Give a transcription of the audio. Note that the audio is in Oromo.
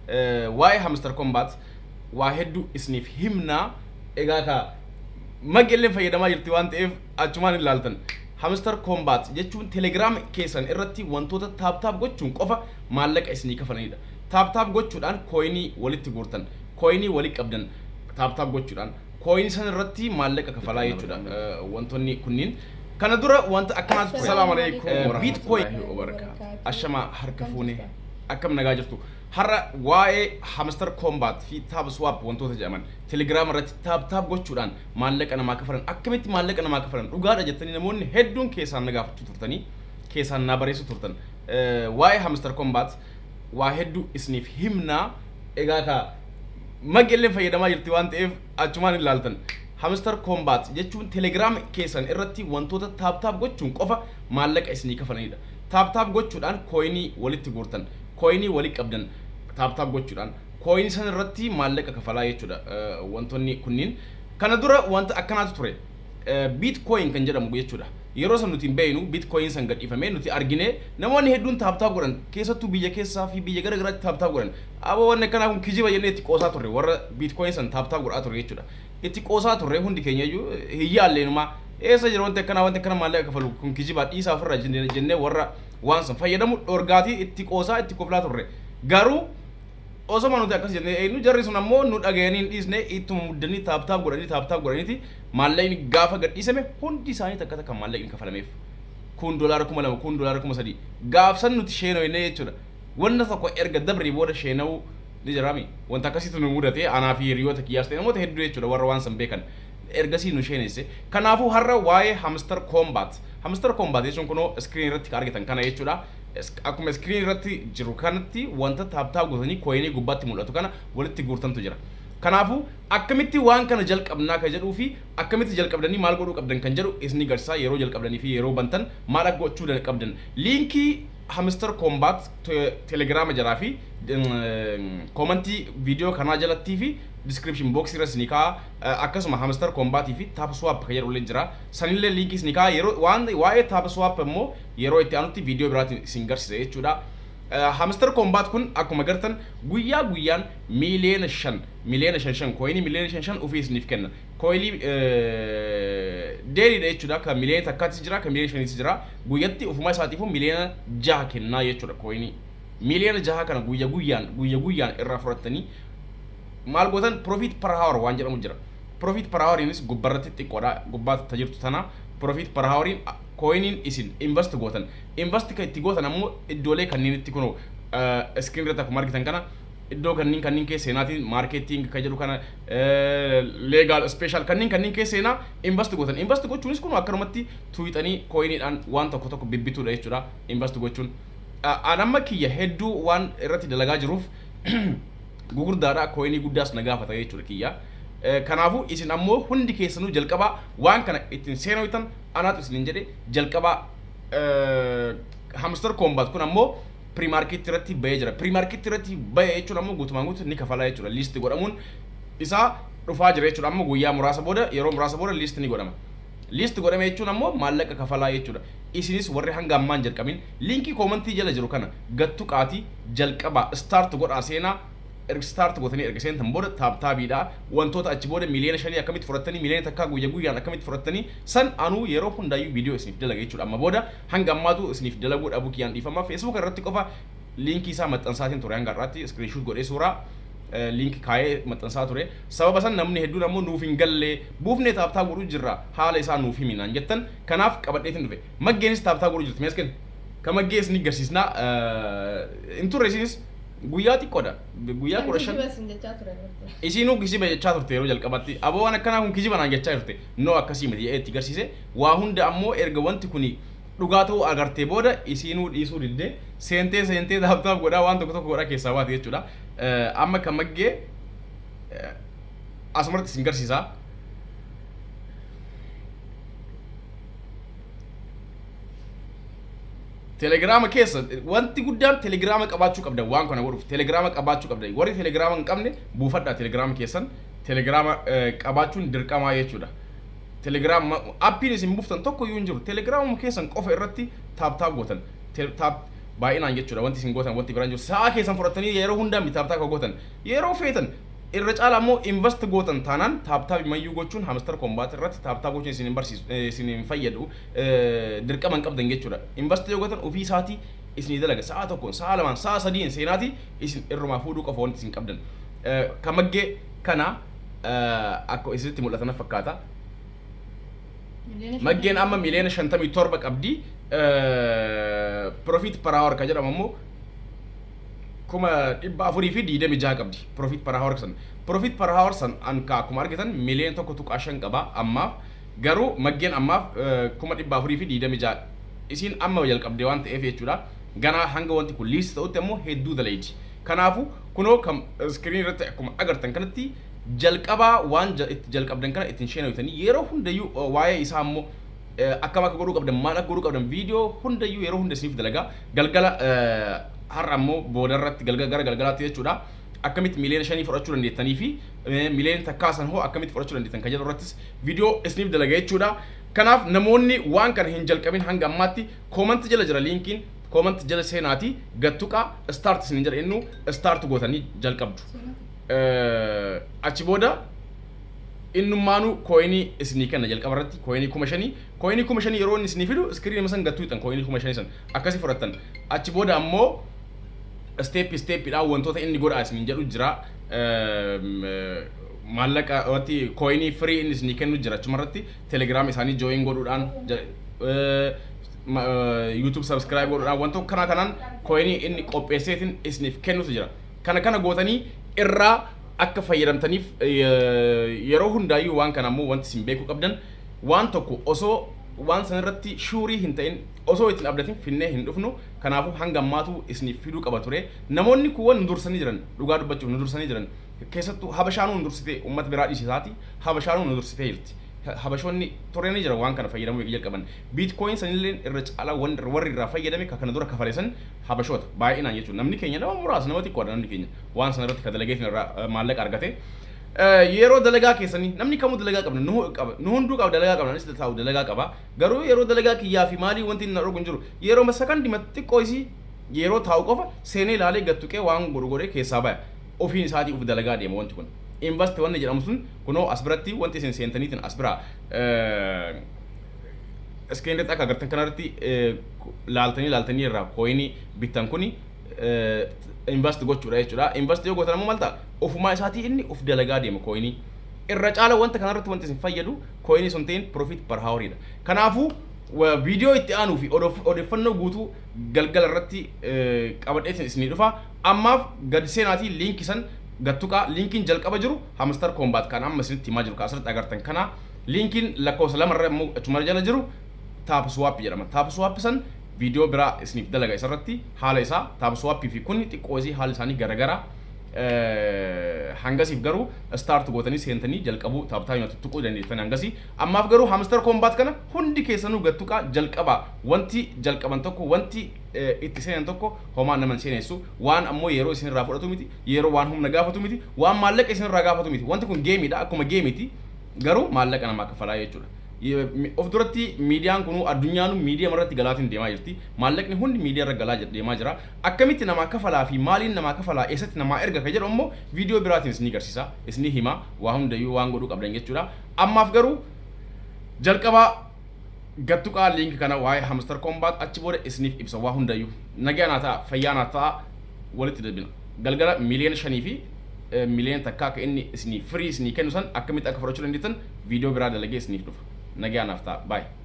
Waa'ee Hamster Kombat waa hedduu isiniif himnaa. Egaa ka Maggeelleen fayyadamaa jirti waan ta'eef achumaan hin laaltan. Hamster Kombat jechuun Telegram keessan irratti wantoota tap tap gochuun qofa maallaqa isinii kafalanidha. Tap tap gochuudhaan coinii walitti guurtan. Coinii walitti qabdan tap tap gochuudhaan. Coinii san irratti maallaqa kafalaa jechuudha wantoonni kunniin. Kana dura wanta akkanaatu ture. Assalaamu alaikum Bitcoin warahmatullahi wabarakaatu. Ashamaa harka fuune, akkam nagaa jirtu? Har'a waa'ee Hamster Kombat fi Tap Swap wantoota jedhaman, Telegram irratti tap tap gochuudhaan maallaqa namaa kafalan, akkamitti maallaqa namaa kafalan dhugaadha jettanii namoonni hedduun keessaan na gaafachuu turtanii, keessaan naa barreessuu turtan. Waa'ee Hamster Kombat waa hedduu isiniif himnaa. Egaa ka Maggeelleen fayyadamaa jirti waan ta'eef achumaan hin laaltan. Hamster Kombat jechuun Telegram keessan irratti wantoota tap tap gochuun qofa maallaqa isinii kafalanidha. Tap tap gochuudhaan coinii walitti guurtan. Coinii walitti qabdan tap tap gochuudhaan. Coinii san irratti maallaqa kafalaa jechuudha wantoonni kunniin. Kana dura wanta akkanaatu ture. Bitcoin kan jedhamu jechuudha. Yeroo san nuti hin beeknu, Bitcoin san gadhiifamee nuti argine, namoonni hedduun tap tap godhan, keessattuu biyya keessaa fi biyya gara garaatti tap tap godhan. Aboo, wanni akkanaa kun kijiba jennee itti qoosaa turre, warra Bitcoin san tap tap godhaa ture jechuudha. Itti qoosaa turre, hundi keenya iyyuu hin yaalleenumaa. Eessa jira wanti akkanaa, wanti akkana maallaqa kafalu kun kijibaa, dhiisaa ofirraa jennee warra waan san fayyadamu dhorgaatii itti qoosaa, itti koflaa turre. Garuu osoma nuti akkas jennee eenyu, jarri sun ammoo nu dhagayanii hin dhiisne, ittuma muddanii tap tap godhanii, tap tap godhaniiti maallaqni gaafa gadhiisame hundi isaanii takka takka maallaqni kafalameef. Kun doolaara 2000, kun doolaara 3000. Gaafsan nuti sheenoyne jechuudha. Wanta tokko erga dabree booda sheena'uu ni jiraami. Wanta akkasiitu nu mudate, anaa fi hiriyoota kiyyaas ta'e namoota hedduu jechuudha, warra waan san beekan. Ergasii nu sheenesse. Kanaafuu har'a waa'ee Hamster Kombat. Hamster Kombat jechuun kunoo screen irratti kan argitan kana jechuudha. Akkuma screen irratti jiru kanatti wanta tap tap gootanii coinii gubbaatti mul'atu kana walitti guurtantu jira. Kanaafuu akkamitti waan kana jalqabnaa kan jedhuu fi akkamitti jalqabdanii maal godhuu qabdan kan jedhu isin garsiisaa, yeroo jalqabdanii fi yeroo bantan maal akka gochuu qabdan. Liinkii Hamster Kombat Telegrama jalaa fi commentii viidiyoo kanaa jalattii fi description box irra isinii kaa'a. Akkasuma Hamster Kombatii fi Tap Swap kan jedhu illee jira. Sanillee liinkii isinii kaa'a. Yeroo waan waa'ee Tap Swap immoo yeroo itti aanutti viidiyoo biraatiin isin garsiisa jechuudha. Hamster Kombat kun akkuma gartan guyyaa guyyaan 5 miiliyoona, 5 miiliyoona coinii 5 miiliyoona ofii isiniif kenna. Coinii dailydha jechuudha. Kan 1 miiliyoona jira, kan 5 miiliyoona jira. Guyyatti ofuma isaatiifuu 6 miiliyoona kennaa jechuudha coinii. 6 miiliyoona kana guyya guyyaan, guyya guyyaan irraa fudhattanii maal gootan? Profit per hour waan jedhamu jira. Profit per houriinis gubbarratti xiqqoodha. Gubbaa jirtu tana profit per houriin coiniin isin invest gootan. Invest kan itti gootan ammoo iddoolee kanneenitti, kunoo screen irratti akkuma argitan kana, iddoo kanneen kanneen keessa seenaatiin marketing kan jedhu kana, legal special kanneen kanneen keessa seenaa invest gootan. Invest gochuunis kun akkanumatti tuuxanii coiniidhaan waan tokko tokko bibbituudha jechuudha invest gochuun. An amma kiyya hedduu waan irratti dalagaa jiruuf gugurdaadha, coinii guddaas na gaafata jechuudha kiyya. Kanaafuu isin ammoo hundi keessanuu jalqabaa waan kana ittiin seenuu anaatu isinin jedhe jalqabaa. Hamster Kombat kun ammoo pre-market irratti bahee jira. Pre-market irratti bahee jechuun ammoo guutumaan guutuu ni kafalaa jechuudha. List godhamuun isaa dhufaa jira jechuudha. Amma guyyaa muraasa booda, yeroo muraasa booda list ni godhama. List godhame jechuun ammoo maallaqa kafalaa jechuudha. Isinis warri hanga ammaan jalqabin liinkii commentii jala jiru kana gattu qaatii jalqabaa, start godhaa seenaa. Erga start gootanii, erga seentan booda tap tapiidha. Wantoota achi booda 5 miiliyoona akkamitti fudhattanii, 1 miiliyoona guyya guyyaan akkamitti fudhattanii san anuu yeroo hundaayyuu viidiyoo isiniif dalaga jechuudha. Amma booda hanga ammaatu isiniif dalaguu dhabuu kiyyaan dhiifama. Facebook irratti qofa liinkii isaa maxxansaatiin ture hanga har'aatti, screenshot godhee suuraa liinkii kaayee maxxansaa ture. Sababa san namni hedduun ammoo nuuf hin galle, buufnee tap tap godhuu jirra, haala isaa nuuf himinaan jettan, kanaaf qabadheetiin dhufe. Maggeenis tap tap godhuu jirti. Meesken ka maggee isin garsiisnaa hin turre, isinis guyyaa xiqqoodha, guyyaa 15. Kijiba isin jechaa ture barte. Isiinuu kijiba jechaa turte yeroo jalqabatti. Aboo, waan akkanaa kun kijiba naan jechaa turte. No, akkasii miti jedhee itti garsiise. Waa hunda ammoo erga wanti kuni dhugaa ta'uu agartee booda isiinuu dhiisuu didde, seentee seentee tap tap godhaa, waan tokko tokko godhaa keessaa baate jechuudha. Amma kan maggee asumarratti isin garsiisaa. Telegiraama keessa wanti guddaan telegiraama qabaachuu qabda. Waan kana godhuuf telegiraama qabaachuu qabda. Warri telegiraama hin qabne buufadhaa telegiraama keessan. Telegiraama qabaachuun dirqamaa jechuudha. Telegiraama appiin isin buuftan tokko iyyuu hin jiru. Telegiraamuma keessan qofa irratti tap tap gootan. Tap Baay'inaan jechuudha. Wanti isin gootan wanti biraan jiru, sa'a keessan fudhatanii yeroo hundaa miti tap tap ka gootan. Yeroo feetan irra caala ammoo invest gootan taanaan tap tap mayyuu gochuun, Hamster Kombat irratti tap tap gochuun isin hin barsiisu, isin hin fayyadu, dirqama hin qabdan jechuudha. Invest yoo gootan ofii isaatii isinii dalaga. Sa'a tokkoon, sa'a lamaan, sa'a sadiin seenaatii isin irrumaa fuudhuu qofa wanti isin qabdan. Ka maggee kana akka isinitti mul'atan fakkaata. Maggeen amma 57 miliyoona qabdi. Profit per hour ka jedhamu ammoo 426,000 qabdi. Profit per hour san. Profit per hour san an ka akkuma argitan 1.5 miliyoona qaba ammaaf. Garuu maggeen ammaaf 426,000 isiin amma jalqabdee waan ta'eef jechuudha. Ganaa hanga wanti kun list ta'utti ammoo hedduu dalayti. Kanaafuu kunoo kan screen irratti akkuma agartan kanatti jalqabaa waan itti jalqabdan kana ittiin sheenaytanii yeroo hundayyuu waa'ee isaa ammoo akkam akka godhuu qabdan, maal akka godhuu qabdan viidiyoo hundayyuu yeroo hunda isiniif dalagaa. Galgala har'a ammoo boodarratti, galgala gara galgalaatti jechuudha, akkamitti 5 miliyoona fudhachuu dandeettanii fi 1 miliyoona san hoo akkamitti fudhachuu dandeettan kan jedhu irrattis viidiyoo isiniif dalaga jechuudha. Kanaaf namoonni waan kana hin jalqabin hanga ammaatti comment jala jira liinkiin, comment jala seenaati gattuqaa, start isin jedha, innu start gootanii jalqabdu. Achi booda innummaanuu coinii isinii kenna. Jalqaba irratti coinii 5,000, coinii 5,000 yeroo inni isinii fidu screen san gattuu hixan, coinii 5,000 san akkasii fudhattan. Achi booda ammoo step stepiidhaan wantoota inni godhaa isiniin jedhu jira. Maallaqa wanti coinii free inni isinii kennu jira. Achuma irratti Telegram isaanii join godhuudhaan, YouTube subscribe godhuudhaan, wantoota kana kanaan coinii inni qopheesseetiin isiniif kennutu jira. Kana kana gootanii irraa akka fayyadamtaniif yeroo hundaayyuu waan kana ammoo wanti isin beekuu qabdan, waan tokko osoo waan san irratti sure hin ta'in, osoo ittiin abdatin finnee hin dhufnu. Kanaafuu hanga ammaatu isiniif fiduu qaba ture. Namoonni kuuwwan nu dursanii jiran, dhugaa dubbachuuf nu dursanii jiran. Keessattuu Habashaanuu nu dursitee, uummata biraa dhiisisaati, Habashaanuu nu dursitee jirti. Habashoonni turanii jiran waan kana fayyadamuu jalqaban. Bitcoin sanillee irra caalaa warri irraa fayyadame, ka kana dura kafale san, Habashoota baay'inaan jechuudha. Namni keenya nama muraasa, nama xiqqoodha namni keenya waan sana irratti ka dalageetiin irraa maallaqa argate. Yeroo dalagaa keessanii namni kamuu dalagaa qabna, nu qaba, nu hunduu qaba, dalagaa qabna, anis taa'u dalagaa qaba. Garuu yeroo dalagaa kiyyaa fi maalii wanti inni na dhorgu hin jiru. Yeroo sakandii xiqqoo isii yeroo taa'u qofa seenee ilaalee gattuqee waan godhu godhee keessaa baya. Ofiin isaatii uf dalagaa deema wanti kun. Invest wanni jedhamu sun kunoo as biratti wanti isin seentaniitiin as bira screen irratti akka agartan kanarratti laaltanii laaltanii irraa coinii bittan kuni invest gochuudha jechuudha. Invest yoo gootan ammoo maal ta'a? Ofumaa isaatii inni uf dalagaa deema coinii. Irra caala wanta kanarratti wanti isin fayyadu coinii sun ta'in profit per houriidha. Kanaafuu viidiyoo itti aanuu fi odeeffannoo guutuu galgala irratti qabadheetiin isinii dhufa. Ammaaf gadi seenaatii liinkii san gattuqaa. Liinkiin jalqaba jiru Hamster Kombat kan amma isinitti himaa jiru kan asirratti agartan kana. Liinkiin lakkoofsa lamarra immoo achuma jala jiru TapSwap jedhama. TapSwap san viidiyoo biraa isiniif dalaga isarratti haala isaa. TapSwap fi kunni xiqqoo isii haala isaanii garagara. Hangasiif garuu start gootanii seentanii jalqabuu, tap tap tuttuquu dandeettan hangasii. Ammaaf garuu Hamster Kombat kana hundi keessanuu gattuqaa jalqabaa. Wanti jalqaban tokko, wanti itti seenan tokko homaa nama hin seenessu. Waan ammoo yeroo isin irraa fudhatu miti, yeroo waan humna gaafatu miti, waan maallaqa isin irraa gaafatu miti. Wanti kun gameiidha, akkuma gameiiti garuu maallaqa namaa kaffalaa jechuudha. Of duratti miidiyaan kunuu addunyaanuu miidiyaa irratti galaatiin deemaa jirti. Maallaqni hundi miidiyaa irra galaa deemaa jira. Akkamitti namaa kafalaa fi maaliin namaa kafalaa, eessatti namaa erga ka jedhu ammoo viidiyoo biraatiin isinii garsiisa. Isinii hima waa hundayyuu waan godhuu qabdan jechuudha. Ammaaf garuu jalqabaa gattuqaa liinki kana waa'ee Hamster Kombat, achi booda isiniif ibsa waa hundayyuu. Nagaa naa ta'a, fayyaa naa ta'a, walitti darbina. Galgala 5 miliyoona fi 1 miliyoona akka inni isinii free isinii kennu san akkamitti akka fudhachuu dandeettan viidiyoo biraa dalagee isiniif dhufa. Nagaa naaf ta'a. Baay'ee.